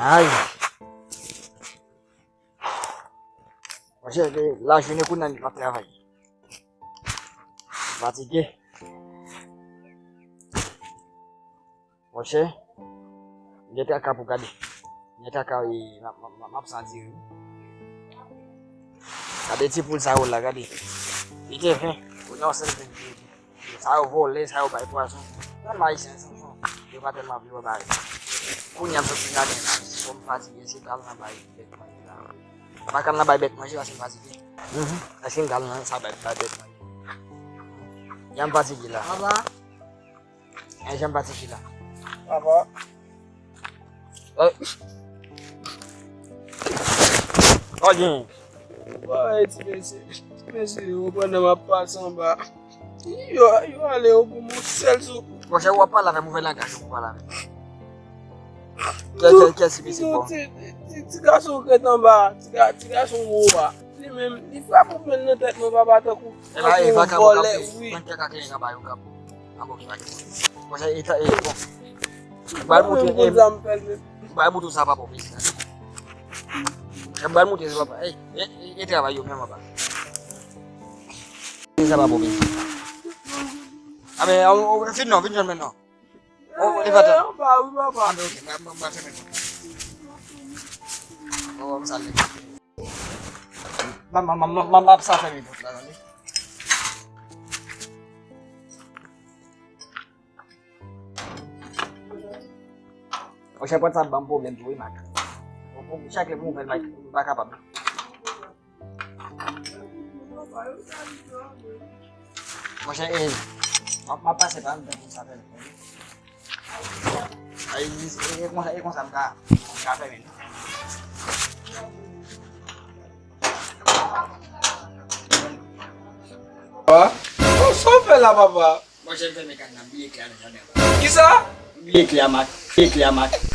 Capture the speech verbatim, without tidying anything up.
Ay. Monchè, lajounen kounye a m ap travay. Fatige. Monchè, gen traka pou gade. Gen traka, e, m ap, m ap, m ap santi wi. Gade ti poul sa yo la, gade. Li te ven. Kounye a se l vin vye. Sa yo vole, sa yo bay pwason. Tèlman ayisyen sanson. Yo pa tèlman vle wè bagay. Kounye a m sot fin gade la. Bon, m fatige, se kal nan bay bèt manje la. Pa kal nan bay bèt manje, paske m fatige. Mhm. Èske m kal nan sa bay, bay bèt manje? Ya m fatige la. Papa. Ay, jan m fatige la. Papa. Ay. Sa w gen? Bon, e ti mesye, ti mesye yo pandan m ap pase anba. Yo, yo ale yo pou m yon sèl sou. Monchè, w ap pale avè m, ouvè langaj ou pou pale avè m. Kè, kè, kè si pitit bon. Ti, ti, ti gason k ret anba, ti ga-, ti gason wo a. Li menm, li frape yon pèl nan tèt mwen, papa, tankou, e ba, e tankou yon vòlè, wi. Mwen kè ka kleren anba yo k ap, ap okipe ak yo. Monchè, e ta, e bon. M pral montre, m konn sa m fè l menm. M pral montre sa papa w bezwen. M pral montre sa papa. E, e, e, e travay yo menm anba. E sa papa w bezwen. A men, o, o, vin non, vin jwenn mwen non. O, o, li pa tann. Anba wi, papa. A men, ok, m, m, m, m fèmen pòt la. O, m salye. M, m, m, m, m, m ap sa fèmen pòt la, tande. Monchè, pòt sa ap ban m pwoblèm tou wi, Mak. Bon, bon, chak lè pou m ouvè l, Mak, m pa kapab. Monchè, e, m ap, m ap pase pa anndan pou sa fè l. Ay, e, e konsa, e konsa m ka, m ka fèmen. Papa, sa w fè la, papa? Monchè, m fèmen kay la, m bliye kle a nan jaden an. Kisa? M bliye kle a, Mak. M bliye kle a, Mak.